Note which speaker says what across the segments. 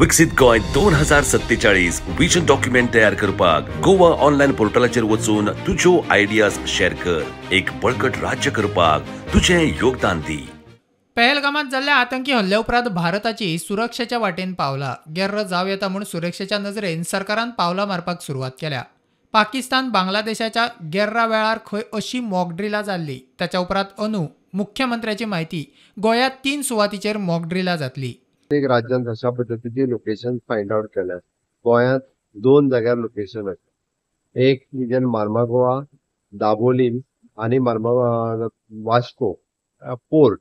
Speaker 1: विकसीत Goa 2047 vision document तयार करपाक गोवा ऑनलायन पोर्टलाचेर वचून तुज्यो आयडियाज शेअर कर. एक बळकट राज्य करपाक तुजें योगदान दी.
Speaker 2: पहलगामात जाल्ल्या आतंकी हल्ल्या उपरांत भारताची सुरक्षेच्या वाटेन पावला गेर्र जावं येता म्हूण सुरक्षेच्या नजरेन सरकारान पावलां मारपाक सुरवात केल्या. पाकिस्तान बांगलादेशाच्या गेर्रा वेळार खंय अशी मॉकड्रिलां जाल्ली. ताच्या उपरांत अंदू मुख्यमंत्र्याची म्हायती गोंयांत 3 सुवातीचेर मॉकड्रिलां जातली.
Speaker 3: प्रत्येक राज्यान अशा पद्दतीची लोकेशन फायंड आउट केल्या. गोंयांत 2 जाग्यार लोकेशन आसा. एक म्हणजे मार्मागोवा, दाबोलीम आनी वास्को पोर्ट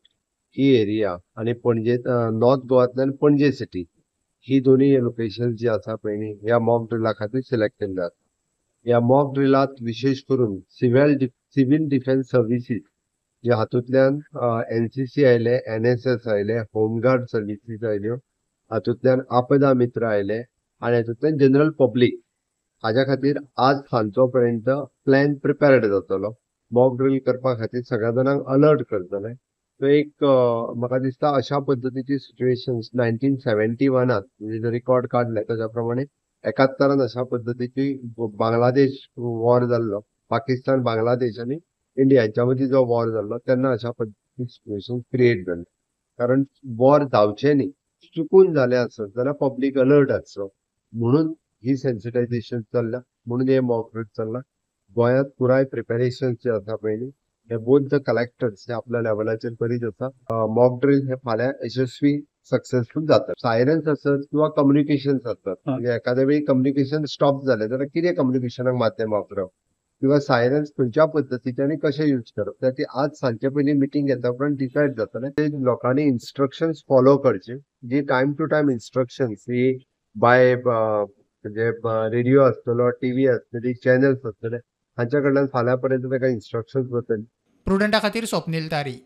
Speaker 3: ही एरिया आनी पणजे नॉर्थ गोवांतल्यान पणजे सिटी ही दोन्ही लोकेशन जी आसा पळय ह्या मॉक ड्रिला खातीर सिलेक्ट केल्ले आसा. ह्या मॉक ड्रिलात विशेष करून सिव्हिल डिफेन्स सर्विसीस जे हातूंतल्यान NCC आयले, NSS आयले, होमगार्ड सर्विसीस आयल्यो, हातूंतल्यान आपदा मित्र आयले आनी हातूंतल्यान जनरल पब्लीक. हाज्या खातीर आज सांजचो पर्यंत प्लॅन प्रिपेर्ड जातलो. मॉक ड्रील करपा खातीर सगळ्या जाणांक अलर्ट करतले. तो एक म्हाका दिसता अशा पद्दतीची सिच्युएशन 1971 म्हणजे रिकॉर्ड काडले ताज्या प्रमाणे 71 अशा पद्दतीची बांगलादेश वॉर जाल्लो, पाकिस्तान बांगलादेश आनी इंडिया हांच्या मदीं जो वॉर जाल्लो तेन्ना अशा पद्दतीची सिच्युएशन क्रिएट जाल्ली. कारण वॉर जावचें न्ही, चुकून जालें आसत जाल्यार पब्लीक अलर्ट आसचो म्हणून ही सेन्सिटायझेशन चल्ला, म्हणून हे मॉक ड्रील चल्ला. गोंयांत पुराय प्रिपेरेशन जे आसा पयलीं हे बोथ the collectors हे आपल्या लेवलाचेर करीत आसा. मॉक ड्रील हे फाल्यां यशस्वी सक्सेसफूल जाता. सायरन्स आसत किंवा कम्युनिकेशन आसत, म्हणजे एखाद्या वेळी कम्युनिकेशन स्टॉप जालें जाल्यार कितें कम्युनिकेशनाक माध्यम वापरप किंवा सायरन्स खंयच्या पद्दतीचे आनी कशें यूज करप ते आज सांजचे पयलीं मिटींग घेता उपरांत डिसायड जातलें. ते लोकांनी इन्स्ट्रक्शन्स फॉलो करचे, जी टायम टू टायम इन्स्ट्रक्शन्स ही बाय म्हणजे रेडिओ आसतलो, टीव्ही आसतली, चॅनल्स आसतले, हांच्या कडल्यान फाल्यां पर्यंत ताका इन्स्ट्रक्शन्स वतले.
Speaker 2: प्रुडंटा खातीर स्वप्नील तारी.